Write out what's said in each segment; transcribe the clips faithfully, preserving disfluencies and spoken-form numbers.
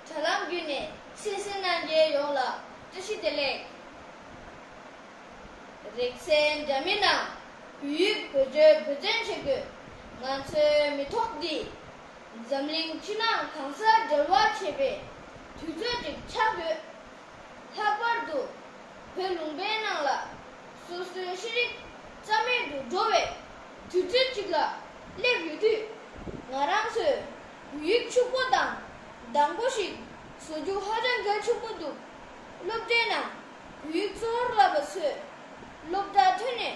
དྲ་ལམ་བརྒྱུད་ནས་གསན་གཟིགས་གནང་མཁན་ཡོངས་ལ་བཀྲ་ཤིས་བདེ་ལེགས། རིག་གསལ་འདྲ་མིན་ནང་བོད་ཡིག་བེད་སྤྱོད་འབད་བརྩོན་བྱེད་དགོས། ང་ཚོའི་མི་ཐོག་འདི་འཛམ་གླིང་ཕྱི་ནང་གང་སར་འབྲེལ་བ་བྱེད་པའི་དུས་ཚོད་ཅིག་ཆགས་ཡོད། ལྷག་པར་དུ་བོད་ལུང་པའི་ནང་ལ་སོ་སོའི་ཤེས་རིག་རྩ་མེད་དུ་འགྲོ་བའི་དུས་ཚོད་ཅིག་ལ་སླེབས་ཡོད་དུས། ང་རང་ཚོས་བོད་ཡིག་ཕྱུག་པོ་དང་དྭངས་པོ་ཞིག་བཟོ་རྒྱུ་ཧ་ཅང་གལ་ཆེན་པོ་འདུག་སློབ་གྲྭའི་ནང་བོད་ཡིག་གཙོ་བོར་བསླབ་པ་ཚོས་སློབ་གྲྭ་ཐོན་ནས་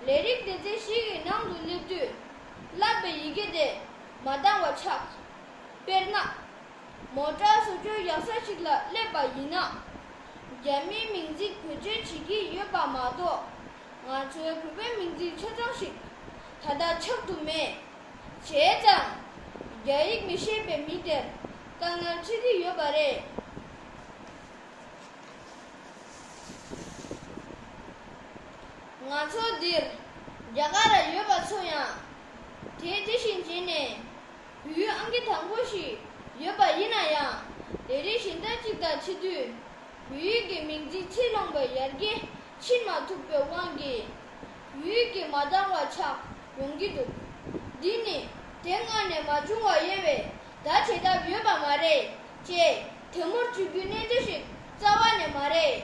ལས་རིགས་སྡེ་ཚན་ཞིག་གི་ནང་དུ་སླེབས་དུས། བསླབ་པའི་ཡི་གེ་དེ་མ་འདང་བ་ཆགས། དཔེར་ན། མོ་ཊ་བཟོ་རྒྱུ་ཡག་ས་ཞིག་ལ་སླེབས་པ་ཡིན་ན། རྒྱ་མིའི་མིང་ཚིག་བེད་སྤྱོད་བྱེད་ཀྱི་ཡོད་པ་མ་གཏོགས། ང་ཚོའི་བོད་པའི་མིང་ཚིག་ཆ་ཚང་ཞིག་ད་ལྟ་ཆགས་ཐུབ་མེད། བྱས་ཙང་། རྒྱ་ཡིག་མི་ཤེས་པའི་མི་དེར་དཀའ་ངལ་འཕྲད་ཀྱི་ཡོད་པ་རེད། ང་ཚོ་འདིར་རྒྱ་གར་ལ་ཡོད་པ་ཚོ་ཡང་དེ་དེ་བཞིན་བྱས་ནས་བོད་ཡིག་ཨང་ཀི་དང་པོ་ཞིག་ཡོད་པ་ཡིན་ན་ཡང་། ལས་རིགས་གཞན་དག་ཅིག་དང་ཕྱི་དུས་བོད་ཡིག་གི་མིང་ཚིག་ཚིག་ལོངས་པའི་ཡར་རྒྱས་ཕྱིན་མ་ཐུབ་པའི་དབང་གིས་བོད་ཡིག་གི་མ་འདང་བ་ཆགས་ཡོང་གི་འདུག་འདི་ནི་དེ་སྔ་ནས་མ་བྱུང་བ་ཡིན་པས་ད་བྱེད་ཐབས་ཡོད་པ་མ་རེད་ཅེས་དེ་མུར་བརྗོད་རྒྱུའི་གནད་དོན་ཞིག་རྩ་བ་ནས་མ་རེད།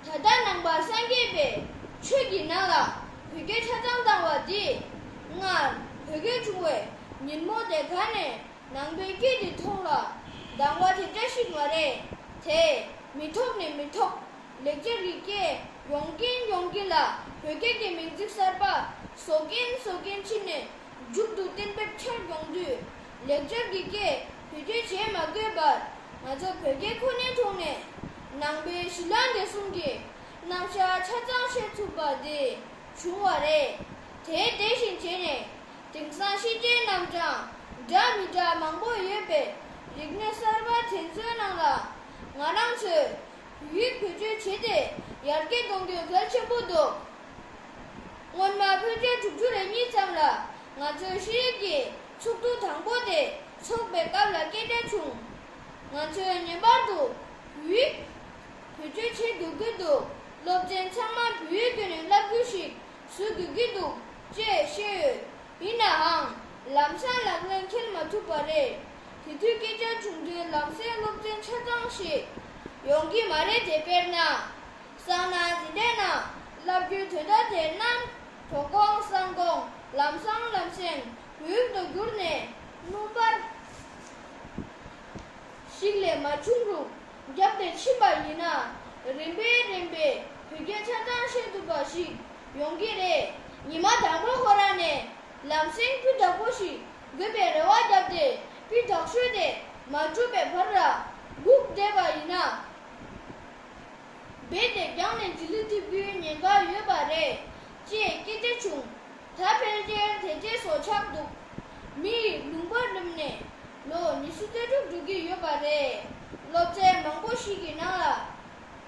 ད་ལྟ་ནང་པ་སངས་རྒྱས་པའི་ཆོས་ཀྱི་ནང་ལ་བོད་སྐད་ཆ་ཚང་བཏང་བ་འདིས་སྔར་བོད་སྐད་བྱུང་བའི་ཉིན་མོ་དེ་ག་ནས་ནང་པའི་སྐད་དེ་མཐོང་ལ་འདང་བ་དེ་འདྲ་ཞིག་མ་རེད། དེ་མི་ཐོག་ནས་མི་ཐོག་ལེགས་སྦྱར་གྱི་སྐད་ཡོང་གིན་ཡོང་གིན་ལ་བོད་སྐད་ཀྱི་མིང་ཚིག་གསར་པ་བཟོ་གིན་བཟོ་གིན་ཕྱིན་ནས་མཇུག་ཏུ་གཏན་འབེབས་ཆགས་ཡོང་དུས། ལེགས་སྦྱར་གྱི་སྐད་བེད་སྤྱོད་བྱེད་མ་དགོས་པར་ང་ཚོ་བོད་སྐད་ཁོ་ནའི་ཐོག་ནས་ནང་པའི་ཞི་ལྷག་འདོད་གསུམ་གྱི་རྣམ་གཞག་ཆ་ཚང་ཤེས་ཐུབ་པ་དེ་བྱུང་བ་རེད། དེ་དེ་བཞིན་བྱས་ནས་དེང་སང་ཤེས་བྱའི་རྣམ་གྲངས་འདྲ་མི་འདྲ་མང་པོ་ཡོད་པའི་རིག་གནས་གསར་པ་དེ་ཚོའི་ནང་ལ་ང་རང་ཚོས་བོད་ཡིག་བེད་སྤྱོད་བྱས་ཏེ་ཡར་རྒྱས་གཏོང་རྒྱུ་གལ་ཆེན་པོ་འདུག་སྔོན་མ་ཕལ་ཆེར་དྲུག་ཅུ་རེ་གཉིས་ཙམ་ལ་ང་ཚོའི་ཤེས་ཡོན་གྱི་ཚོགས་འདུ་དང་པོ་དེ་འཚོགས་པའི་སྐབས་ལ་སྐད་ཆ་བྱུང་། ང་ཚོས་ངེས་པར་དུ་བོད་ཡིག་བེད་སྤྱོད་བྱེད་དགོས་ཀྱི་འདུག་སློབ་ཚན་ཚང་མ་བོད་ཡིག་བརྒྱུད་ནས་བསླབ་རྒྱུ་ཞིག་བཟོ་དགོས་ཀྱི་འདུག་ཅེས་བཤད་ཡོད། ཡིན་ནའང་ལམ་སང་ལག་ལེན་འཁེལ་མ་ཐུབ་པ་རེད། དེ་དུས་སྐད་ཆ་བྱུང་དུས་ལམ་སེང་སློབ་ཚན་ཆ་ཚང་ཞིག་ཡོང་གི་མ་རེད་དེ། དཔེར་ན། སང་ན་འཛིན་གྲྭའི་ནང་བསླབ་རྒྱུའི་དོན་དག་དེ་རྣམས་དོ་དགོང་སང་དགོང་ལམ་སང་ལམ་སེང་བོད་ཡིག་ཏུ་བསྒྱུར་ནས་སྣུམ་པར་ཞིག་ལས་མ་བྱུང་རུང་བརྒྱབ་སྟེ་ཕྱིན་པ་ཡིན་ན། རིམ་པས་རིམ་པས་བོད་སྐད་ཆ་ཚང་ཤེས་ཐུབ་པ་ཞིག་ཡོང་གི་རེད། ཉི་མ་དང་པོ་ཁོ་རང་ནས་ལམ་སེང་སྤུས་དག་པོ་ཞིག་དགོས་པའི་རེ་བ་བརྒྱབ་སྟེ་སྤུས་དག་ཤོས་དེ་མ་གྲུབ་པའི་བར་ལ་སྒུག་བསྡད་པ་ཡིན་ན། རྦད་དེ་རྒྱང་ནས་འཇིགས་ལུས་ཐེབས་རྒྱུའི་ཉེན་ཁ་ཡོད་པ་རེད་ཅེས་སྐད་ཆ་བྱུང་། ད་ཕལ་ཆེར་དེ་རྗེས་སུ་ཆགས་འདུག་མི་ཡིས་ལུང་པར་སླེབས་ནས་ལོ་ཉི་ཤུ་རྩ་དྲུག་འགྲོ་གི་ཡོད་པ་རེད། སློབ་ཚན་མང་པོ་ཞིག་གི་ནང་ལ་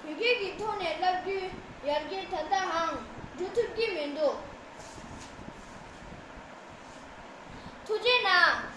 བོད་སྐད་ཀྱི་ཐོག་ནས་བསླབ་རྒྱུའི་ཡར་རྒྱས་ད་ལྟའང་འགྲོ་ཐུབ་ཀྱི་མི་འདུག་ཐུགས་རྗེ་གནང་།